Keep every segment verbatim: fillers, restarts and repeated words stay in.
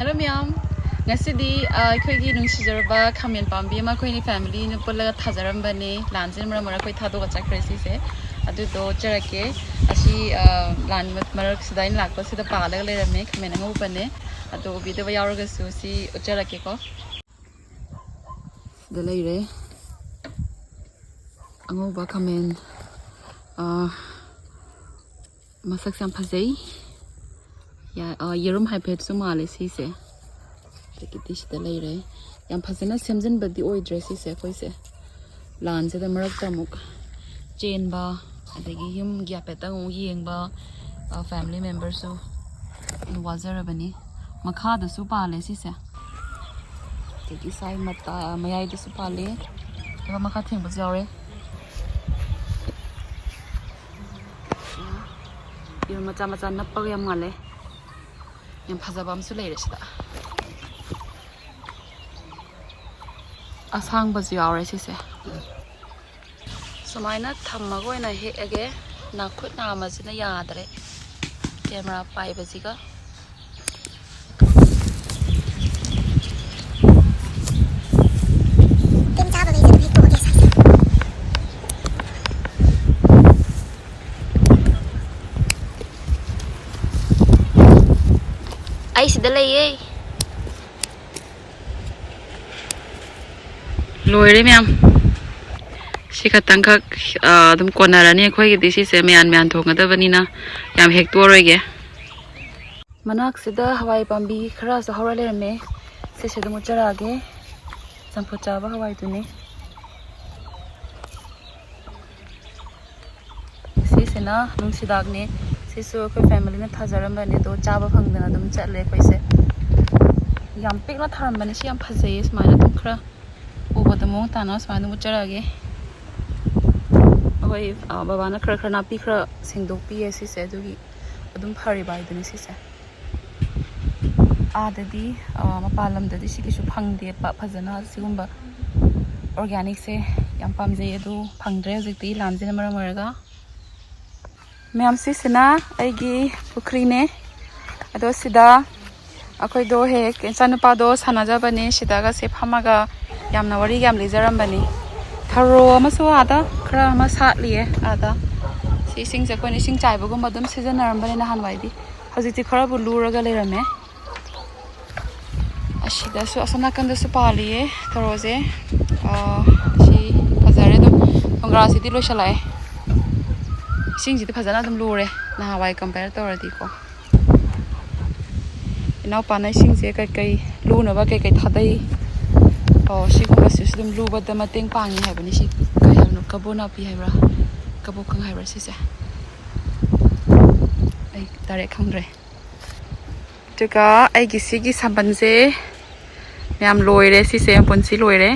Hello ꯃꯌꯥꯝ, ꯉꯁꯤꯗꯤ ꯑ, ꯑꯩꯈꯣꯏꯒꯤ ꯅꯨꯡꯁꯤꯖꯔꯕ ꯈꯥꯃꯦꯟ ꯄꯥꯝꯕꯤ ꯑꯃ ꯑꯩꯈꯣꯏꯅꯤ ꯐꯦꯃꯤꯂꯤꯅ ꯄꯨꯜꯂꯒ ꯊꯥꯖꯔꯝꯕꯅꯦ꯫ ꯂꯥꯟꯁꯤꯅ ꯃꯔꯝ ꯑꯣꯏꯔꯒ ꯑꯩꯈꯣꯏ ꯊꯥꯗꯣꯛꯑ ꯆꯠꯈ꯭ꯔꯦ ꯁꯤꯁꯦ꯫ ꯑꯗꯨꯗꯣ ꯎꯠꯆꯔꯛꯀꯦ꯫ ꯑꯁꯤ ꯑ, ꯂꯥꯟ ꯃꯔꯛꯁꯤꯗ ꯑꯩꯅ ꯂꯥꯛꯄꯁꯤꯗ ꯄꯥꯜꯂꯒ ꯂꯩꯔꯝꯃꯦ꯫ ꯈꯥꯃꯦꯟ ꯑꯉꯧꯕꯅꯦ꯫ ꯑꯗꯣ ꯎꯕꯤꯗꯕ ꯌꯥꯎꯔꯒꯁꯨ ꯁꯤ ꯎꯠꯆꯔꯛꯀꯦꯀꯣ꯫ ꯁꯤꯗ ꯂꯩꯔꯦ꯫ ꯑꯉꯧꯕ ꯈꯥꯃꯦꯟ꯫ ꯑ, ꯃꯁꯛꯁꯦ ꯌꯥꯝ ꯐꯖꯩ꯫ ꯌꯥ-, ꯑ, ꯌꯦꯔꯨꯝ ꯍꯥꯏꯐꯦꯠꯁꯨ ꯃꯥꯜꯂꯦ ꯁꯤꯁꯦ꯫ ꯑꯗꯒꯤꯗꯤ ꯁꯤꯗ ꯂꯩꯔꯦ꯫ ꯌꯥꯝ ꯐꯖꯅ ꯁꯦꯝꯖꯤꯟꯕꯗꯤ ꯑꯣꯏꯗ꯭ꯔꯦ ꯁꯤꯁꯦ ꯑꯩꯈꯣꯏꯁꯦ꯫ ꯂꯥꯟꯁꯤꯗ ꯃꯔꯛꯇ ꯑꯃꯨꯛ ꯆꯦꯟꯕ, ꯑꯗꯒꯤ ꯌꯨꯝꯒꯤ ꯍꯥꯏꯐꯦꯠꯇꯪ ꯑꯃꯨꯛ ꯌꯦꯡꯕ, ꯑ, ꯐꯦꯃꯤꯂꯤ ꯃꯦꯝꯕꯔꯁꯨ ꯋꯥꯖꯔꯕꯅꯤ꯫ ꯃꯈꯥꯗꯁꯨ ꯄꯥꯜꯂꯦ ꯁꯤꯁꯦ꯫ ꯑꯗꯒꯤ ꯁꯥꯏ ꯃꯇꯥ-, ꯃꯌꯥꯏꯗꯁꯨ ꯄꯥꯜꯂꯤ꯫ ꯑꯗꯨꯒ ꯃꯈꯥ ꯊꯦꯡꯕꯁꯨ ꯌꯥꯎꯔꯦ꯫ ꯌꯦꯔꯨꯝ ꯃꯆꯥ ꯃꯆꯥ ꯅꯞꯄꯒ ꯌꯥꯝ ꯉꯥꯜꯂꯦ꯫ ꯌꯥꯝ ꯐꯖꯕ ꯑꯃꯁꯨ ꯂꯩꯔꯦ ꯁꯤꯗ꯫ ꯑꯁꯥꯡꯕꯁꯨ ꯌꯥꯎꯔꯦ ꯁꯤꯁꯦ꯫ ꯁꯨꯃꯥꯏꯅ ꯊꯝꯃꯒ ꯑꯣꯏꯅ ꯍꯦꯛꯑꯒꯦ꯫ ꯅꯥꯈꯨꯠ ꯅꯥꯝꯃꯁꯤꯅ ꯌꯥꯗ꯭ꯔꯦ ꯀꯦꯃꯦꯔꯥ ꯄꯥꯏꯕꯁꯤꯒ꯫ ꯇꯤꯟ ꯆꯥꯕꯈꯩꯁꯦ ꯑꯗꯨꯝ ꯍꯦꯛꯇꯣꯛꯑꯒꯦ ꯁꯠ ꯁꯠ꯫ ꯑꯩ ꯁꯤꯗ ꯂꯩꯌꯦ꯫ ꯂꯣꯏꯔꯦ ꯃꯌꯥꯝ꯫ ꯁꯤ ꯈꯛꯇꯪꯈꯛ, ꯑ, ꯑꯗꯨꯝ ꯀꯣꯟꯅꯔꯅꯤ ꯑꯩꯈꯣꯏꯒꯤꯗꯤ꯫ ꯁꯤꯁꯦ ꯃꯌꯥꯟ ꯃꯌꯥꯟ ꯊꯣꯡꯒꯗꯕꯅꯤꯅ ꯌꯥꯝ ꯍꯦꯛꯇꯣꯛꯑꯔꯣꯏꯒꯦ꯫ ꯃꯅꯥꯛꯁꯤꯗ ꯍꯋꯥꯏ ꯄꯥꯝꯕꯤ ꯈꯔꯁꯨ ꯍꯧꯔ ꯂꯩꯔꯝꯃꯦ꯫ ꯁꯤꯁꯦ ꯑꯗꯨꯝ ꯎꯠꯆꯔꯛꯑꯒꯦ꯫ ꯆꯝꯐꯨꯠ ꯆꯥꯕ ꯍꯋꯥꯏꯗꯨꯅꯦ꯫ ꯁꯤꯁꯤꯅ ꯅꯨꯡꯁꯤꯗꯥꯛꯅꯦ꯫ ꯁꯤꯁꯨ ꯑꯩꯈꯣꯏ ꯐꯦꯃꯤꯂꯤꯅ ꯊꯥꯖꯔꯝꯕꯅꯦ, ꯑꯗꯣ ꯆꯥꯕ ꯐꯪꯗꯅ ꯑꯗꯨꯝ ꯆꯠꯂꯦ ꯑꯩꯈꯣꯏꯁꯦ꯫ ꯌꯥꯝ ꯄꯤꯛꯅ ꯊꯥꯔꯝꯕꯅꯦ꯫ ꯁꯤ ꯌꯥꯝ ꯐꯖꯩꯌꯦ꯫ ꯁꯨꯃꯥꯏꯅ ꯑꯗꯨꯝ ꯈꯔ ꯎꯕꯗ ꯃꯑꯣꯡ ꯇꯥꯅ ꯁꯨꯃꯥꯏꯅ ꯑꯗꯨꯝ ꯎꯠꯆꯔꯛꯑꯒꯦ꯫ ꯑꯩꯈꯣꯏ, ꯑ, ꯕꯕꯥꯅ ꯈꯔ ꯈꯔ ꯅꯥꯄꯤ ꯈꯔ ꯁꯦꯡꯗꯣꯛꯄꯤꯌꯦ ꯁꯤꯁꯦ, ꯑꯗꯨꯒꯤ ꯑꯗꯨꯝ ꯐꯔꯤꯕ ꯍꯥꯏꯗꯨꯅꯤ ꯁꯤꯁꯦ꯫ ꯑꯥꯗꯗꯤ, ꯑ, ꯃꯄꯥꯟ ꯂꯝꯗꯗꯤ ꯁꯤ ꯀꯩꯁꯨ ꯐꯪꯗꯦ ꯄꯥꯛ ꯐꯖꯅ꯫ ꯁꯤꯒꯨꯝꯕ ꯑꯣꯔꯒꯥꯅꯤꯛꯁꯦ ꯌꯥꯝ ꯄꯥꯝꯖꯩ, ꯑꯗꯨ ꯐꯪꯗ꯭ꯔꯦ ꯍꯧꯖꯤꯛꯇꯤ ꯂꯥꯟꯁꯤꯅ ꯃꯔꯝ ꯑꯣꯏꯔꯒ꯫ ꯃꯌꯥꯝ, ꯁꯤꯁꯤꯅ ꯑꯩꯒꯤ ꯄꯨꯈ꯭ꯔꯤꯅꯦ꯫ ꯑꯗꯣ ꯁꯤꯗ ꯑꯩꯈꯣꯏꯗꯣ ꯍꯦꯛ ꯏꯆꯥꯅꯨꯄꯥꯗꯣ ꯁꯥꯟꯅꯖꯕꯅꯦ, ꯁꯤꯗꯒꯁꯦ ꯐꯝꯃꯒ ꯌꯥꯝꯅ ꯋꯥꯔꯤ ꯌꯥꯝ ꯂꯤꯖꯔꯝꯕꯅꯤ꯫ ꯊꯔꯣ ꯑꯃꯁꯨ ꯑꯥꯗ ꯈꯔ ꯑꯃ ꯁꯥꯠꯂꯤꯌꯦ ꯑꯥꯗ꯫ ꯁꯤ ꯏꯁꯤꯡꯁꯦ ꯑꯩꯈꯣꯏꯅ ꯏꯁꯤꯡ ꯆꯥꯏꯕꯒꯨꯝꯕ ꯑꯗꯨꯝ ꯁꯤꯖꯤꯟꯅꯔꯝꯕꯅꯦ ꯅꯍꯥꯟꯋꯥꯏꯗꯤ꯫ ꯍꯧꯖꯤꯛꯇꯤ ꯈꯔꯕꯨ ꯂꯨꯔꯒ ꯂꯩꯔꯝꯃꯦ꯫ ꯑꯁꯤꯗꯁꯨ ꯑꯁꯣꯝ ꯅꯥꯀꯟꯗꯁꯨ ꯄꯥꯜꯂꯤꯌꯦ ꯊꯔꯣꯁꯦ꯫ ꯑꯥ, ꯁꯤ ꯐꯖꯔꯦ ꯑꯗꯨꯝ꯫ ꯈꯣꯡꯒ꯭ꯔꯥꯁꯤꯗꯤ ꯂꯣꯏꯁꯤꯜꯂꯛꯑꯦ꯫ ꯏꯁꯤꯡꯁꯤꯗꯤ ꯐꯖꯅ ꯑꯗꯨꯝ ꯂꯨꯔꯦ ꯅꯍꯥꯟꯋꯥꯏ compare ꯇꯧꯔꯗꯤꯀꯣ꯫ ꯏꯅꯥꯎꯄꯥꯅ ꯏꯁꯤꯡꯁꯦ ꯀꯩꯀꯩ ꯂꯨꯅꯕ ꯀꯩꯀꯩ ꯊꯥꯗꯩ꯫ ꯑꯣ, ꯁꯤꯒꯨꯝꯕꯁꯤꯁꯨ ꯑꯗꯨꯝ ꯂꯨꯕꯗ ꯃꯇꯦꯡ ꯄꯥꯡꯉꯤ ꯍꯥꯏꯕꯅꯤ꯫ ꯁꯤ ꯀꯩ ꯍꯥꯏꯕꯅꯣ? ꯀꯕꯣ ꯅꯥꯄꯤ ꯍꯥꯏꯕ꯭ꯔꯥ? ꯀꯕꯣ ꯀꯪ ꯍꯥꯏꯕ꯭ꯔꯥ ꯁꯤꯁꯦ? ꯑꯩ direct ꯈꯪꯗ꯭ꯔꯦ꯫ ꯑꯗꯨꯒ ꯑꯩꯒꯤ ꯁꯤꯒꯤ ꯁꯥꯝꯕꯟꯁꯦ ꯃꯌꯥꯝ ꯂꯣꯏꯔꯦ꯫ ꯁꯤꯁꯦ ꯄꯨꯟꯁꯤ ꯂꯣꯏꯔꯦ꯫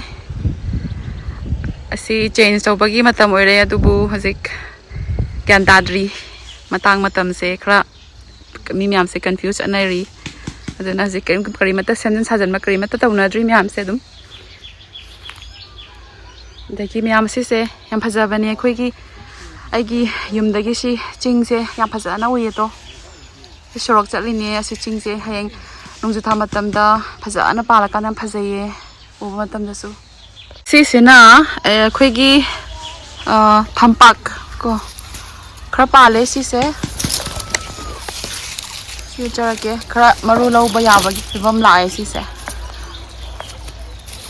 ꯑꯁꯤ change ꯇꯧꯕꯒꯤ ꯃꯇꯝ ꯑꯣꯏꯔꯦ, ꯑꯗꯨꯕꯨ ꯍꯧꯖꯤꯛ ꯒ꯭ꯌꯥꯟ ꯇꯥꯗ꯭ꯔꯤ꯫ ꯃꯇꯥꯡ ꯃꯇꯝꯁꯦ ꯈꯔ ꯃꯤ ꯃꯌꯥꯝꯁꯦ confuse ꯆꯠꯅꯔꯤ꯫ ꯑꯗꯨꯅ ꯍꯧꯖꯤꯛ ꯀꯔꯤꯝ, ꯀꯔꯤꯃꯠꯇ ꯁꯦꯝꯖꯤꯟ ꯁꯥꯖꯤꯟꯕ ꯀꯔꯤꯃꯠꯇ ꯇꯧꯅꯗ꯭ꯔꯤ ꯃꯌꯥꯝꯁꯦ ꯑꯗꯨꯝ꯫ ꯑꯗꯒꯤ ꯃꯌꯥꯝ ꯑꯁꯤꯁꯦ ꯌꯥꯝ ꯐꯖꯕꯅꯦ꯫ ꯑꯩꯈꯣꯏꯒꯤ, ꯑꯩꯒꯤ ꯌꯨꯝꯗꯒꯤ ꯁꯤ ꯆꯤꯡꯁꯦ ꯌꯥꯝ ꯐꯖꯅ ꯎꯏꯌꯦ꯫ ꯇꯣ, ꯁꯤ ꯁꯣꯔꯣꯛ ꯆꯠꯂꯤꯅꯦ꯫ ꯑꯁꯤ ꯆꯤꯡꯁꯦ ꯍꯌꯦꯡ ꯅꯣꯡꯖꯨ ꯊꯥ ꯃꯇꯝꯗ ꯐꯖꯅ ꯄꯥꯜꯂꯀꯥꯟꯗ ꯌꯥꯝ ꯐꯖꯩꯌꯦ ꯎꯕ ꯃꯇꯝꯗꯁꯨ꯫ ꯁꯤꯁꯤꯅ, ꯑꯦ, ꯑꯩꯈꯣꯏꯒꯤ, ꯑ, ꯊꯝꯄꯥꯛ ꯀꯣ, ꯈꯔ ꯄꯥꯜꯂꯦ ꯁꯤꯁꯦ꯫ ꯁꯤ ꯆꯠꯂꯛꯀꯦ꯫ ꯈꯔ ꯃꯔꯨ ꯂꯧꯕ ꯌꯥꯕꯒꯤ ꯐꯤꯕꯝ ꯂꯥꯛꯑꯦ ꯁꯤꯁꯦ꯫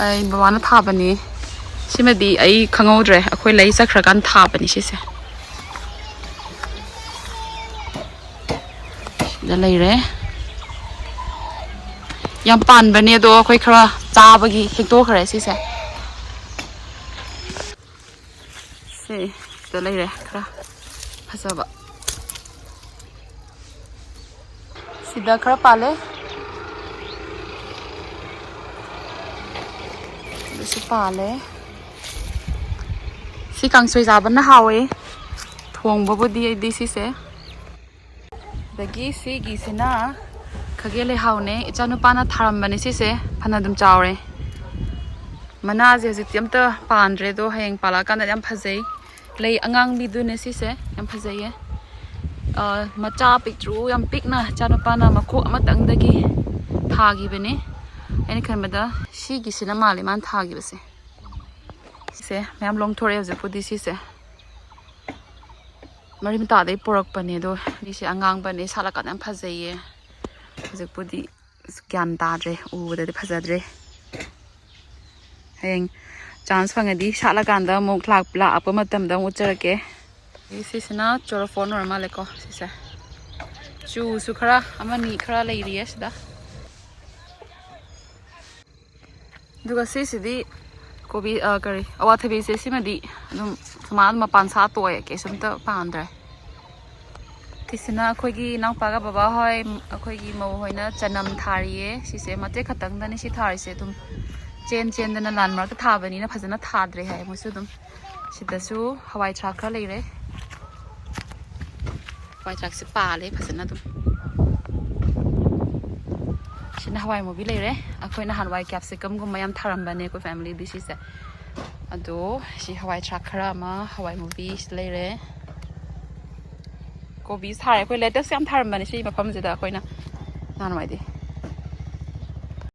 ꯑꯩ ꯕꯕꯥꯅ ꯊꯥꯕꯅꯤ꯫ ꯁꯤꯃꯗꯤ ꯑꯩ ꯈꯪꯍꯧꯗ꯭ꯔꯦ, ꯑꯩꯈꯣꯏ ꯂꯩ ꯆꯠꯈ꯭ꯔꯀꯥꯟꯗ ꯊꯥꯕꯅꯤ ꯁꯤꯁꯦ꯫ ꯁꯤꯗ ꯂꯩꯔꯦ꯫ ꯌꯥꯝ ꯄꯥꯟꯕꯅꯦ, ꯑꯗꯣ ꯑꯩꯈꯣꯏ ꯈꯔ ꯆꯥꯕꯒꯤ ꯍꯦꯛꯇꯣꯛꯈ꯭ꯔꯦ ꯁꯤꯁꯦ꯫ ꯁꯤ, ꯁꯤꯗ ꯂꯩꯔꯦ ꯈꯔ ꯐꯖꯕ꯫ ꯁꯤꯗ ꯈꯔ ꯄꯥꯜꯂꯦ꯫ ꯑꯗꯨꯁꯨ ꯄꯥꯜꯂꯦ꯫ ꯁꯤ ꯀꯥꯡꯁꯣꯏ ꯆꯥꯕꯅ ꯍꯥꯎꯋꯦ꯫ ꯊꯣꯡꯕꯕꯨꯗꯤ ꯑꯩꯗꯤ ꯁꯤꯁꯦ꯫ ꯑꯗꯒꯤ ꯁꯤꯒꯤꯁꯤꯅ ꯈꯥꯒꯦ ꯂꯩꯍꯥꯎꯅꯦ꯫ ꯏꯆꯥꯅꯨꯄꯥꯅ ꯊꯥꯔꯝꯕꯅꯦ ꯁꯤꯁꯦ꯫ ꯐꯅ ꯑꯗꯨꯝ ꯆꯥꯎꯔꯦ꯫ ꯃꯅꯥꯁꯦ ꯍꯧꯖꯤꯛꯇꯤ ꯑꯝꯇ ꯄꯥꯟꯗ꯭ꯔꯦ, ꯑꯗꯣ ꯍꯌꯦꯡ ꯄꯥꯜꯂꯛꯑꯀꯥꯟꯗꯗꯤ ꯌꯥꯝ ꯐꯖꯩ꯫ ꯂꯩ ꯑꯉꯥꯡꯕꯤꯗꯨꯅꯦ ꯁꯤꯁꯦ, ꯌꯥꯝ ꯐꯖꯩꯌꯦ꯫ ꯑ, ꯃꯆꯥ ꯄꯤꯛꯇ꯭ꯔꯨ ꯌꯥꯝ ꯄꯤꯛꯅ ꯏꯆꯥꯅꯨꯄꯥꯅ ꯃꯈꯣꯛ ꯑꯃꯇꯪꯗꯒꯤ ꯊꯥꯈꯤꯕꯅꯦ꯫ ꯑꯩꯅ ꯈꯟꯕꯗ ꯁꯤꯒꯤꯁꯤꯅ ꯃꯥꯜꯂꯦ ꯃꯥꯅ ꯊꯥꯈꯤꯕꯁꯦ꯫ ꯁꯤꯁꯦ ꯃꯌꯥꯝ ꯂꯣꯡꯊꯣꯔꯛꯑꯦ ꯍꯧꯖꯤꯛꯄꯨꯗꯤ꯫ ꯁꯤꯁꯦ ꯃꯔꯤ ꯃꯇꯥꯗꯩ ꯄꯨꯔꯛꯄꯅꯦ ꯑꯗꯣ꯫ ꯃꯤꯁꯦ ꯑꯉꯥꯡꯕꯅꯦ, ꯁꯥꯠꯂꯀꯥꯟꯗ ꯌꯥꯝ ꯐꯖꯩꯌꯦ꯫ ꯍꯧꯖꯤꯛꯄꯨꯗꯤ ꯑꯁ ꯒ꯭ꯌꯥꯟ ꯇꯥꯗ꯭ꯔꯦ, ꯎꯕꯗꯗꯤ ꯐꯖꯗ꯭ꯔꯦ꯫ ꯍꯌꯦꯡ ꯆꯥꯟꯁ ꯐꯪꯉꯗꯤ ꯁꯥꯠꯂꯀꯥꯟꯗ ꯑꯃꯨꯛ ꯂꯥꯛ-, ꯂꯥꯛꯄ ꯃꯇꯝꯗ ꯑꯃꯨꯛ ꯎꯠꯆꯔꯛꯀꯦ꯫ ꯁꯤꯁꯤꯅ ꯆꯣꯔꯣꯐꯣꯟ ꯑꯣꯏꯔ ꯃꯥꯜꯂꯦꯀꯣ꯫ ꯁꯤꯁꯦ ꯆꯨꯁꯨ ꯈꯔ ꯑꯃꯅꯤ ꯈꯔ ꯂꯩꯔꯤꯌꯦ ꯁꯤꯗ꯫ ꯑꯗꯨꯒ ꯁꯤꯁꯤꯗꯤ ꯀꯣꯕꯤ, ꯑ, ꯀꯔꯤ, ꯑꯋꯥꯊꯕꯤꯁꯦ꯫ ꯁꯤꯃꯗꯤ ꯑꯗꯨꯝ ꯁꯨꯃꯥꯏꯅ ꯃꯄꯥꯟ ꯁꯥ ꯇꯣꯛꯑꯦ, ꯀꯩꯁꯨꯝꯇ ꯄꯥꯟꯗ꯭ꯔꯦ꯫ ꯁꯤꯁꯤꯅ ꯑꯩꯈꯣꯏꯒꯤ ꯏꯅꯥꯎꯄꯥꯒ ꯕꯕꯥ ꯍꯣꯏ, ꯑꯩꯈꯣꯏꯒꯤ ꯃꯧ ꯍꯣꯏꯅ ꯆꯅꯝ ꯊꯥꯔꯤꯌꯦ꯫ ꯁꯤꯁꯦ ꯃꯇꯦꯛ ꯈꯛꯇꯪꯗꯅꯤ ꯁꯤ ꯊꯥꯔꯤꯁꯦ꯫ ꯑꯗꯨꯝ ꯆꯦꯟ ꯆꯦꯟꯗꯅ ꯂꯥꯟ ꯃꯔꯛꯇ ꯊꯥꯕꯅꯤꯅ ꯐꯖꯅ ꯊꯥꯗ꯭ꯔꯦ ꯍꯥꯏ ꯃꯣꯏꯁꯨ꯫ ꯑꯗꯨꯝ ꯁꯤꯗꯁꯨ ꯍꯋꯥꯏ ꯊ꯭ꯔꯥꯛ ꯈꯔ ꯂꯩꯔꯦ꯫ ꯍꯋꯥꯏ ꯊ꯭ꯔꯥꯛꯁꯦ ꯄꯥꯜꯂꯦ ꯐꯖꯅ ꯑꯗꯨꯝ꯫ ꯁꯤꯅ ꯍꯋꯥꯏ ꯃꯨꯕꯤ ꯂꯩꯔꯦ꯫ ꯑꯩꯈꯣꯏ ꯅꯍꯥꯟꯋꯥꯏ ꯀꯦꯞꯁꯤꯀꯝꯒꯨꯝꯕ ꯌꯥꯝ ꯊꯥꯔꯝꯕꯅꯦ ꯑꯩꯈꯣꯏ ꯐꯦꯃꯤꯂꯤꯗꯤ ꯁꯤꯁꯦ꯫ ꯑꯗꯣ ꯁꯤ ꯍꯋꯥꯏ ꯊ꯭ꯔꯥꯛ ꯈꯔ ꯑꯃ, ꯍꯋꯥꯏ ꯃꯨꯕꯤ ꯁꯤ ꯂꯩꯔꯦ꯫ ꯀꯣꯕꯤ ꯊꯥꯔꯦ꯫ ꯑꯩꯈꯣꯏ ꯂꯦꯇꯁ ꯌꯥꯝ ꯊꯥꯔꯝꯕꯅꯦ ꯁꯤ ꯃꯐꯝꯁꯤꯗ ꯑꯩꯈꯣꯏꯅ ꯅꯍꯥꯟꯋꯥꯏꯗꯤ꯫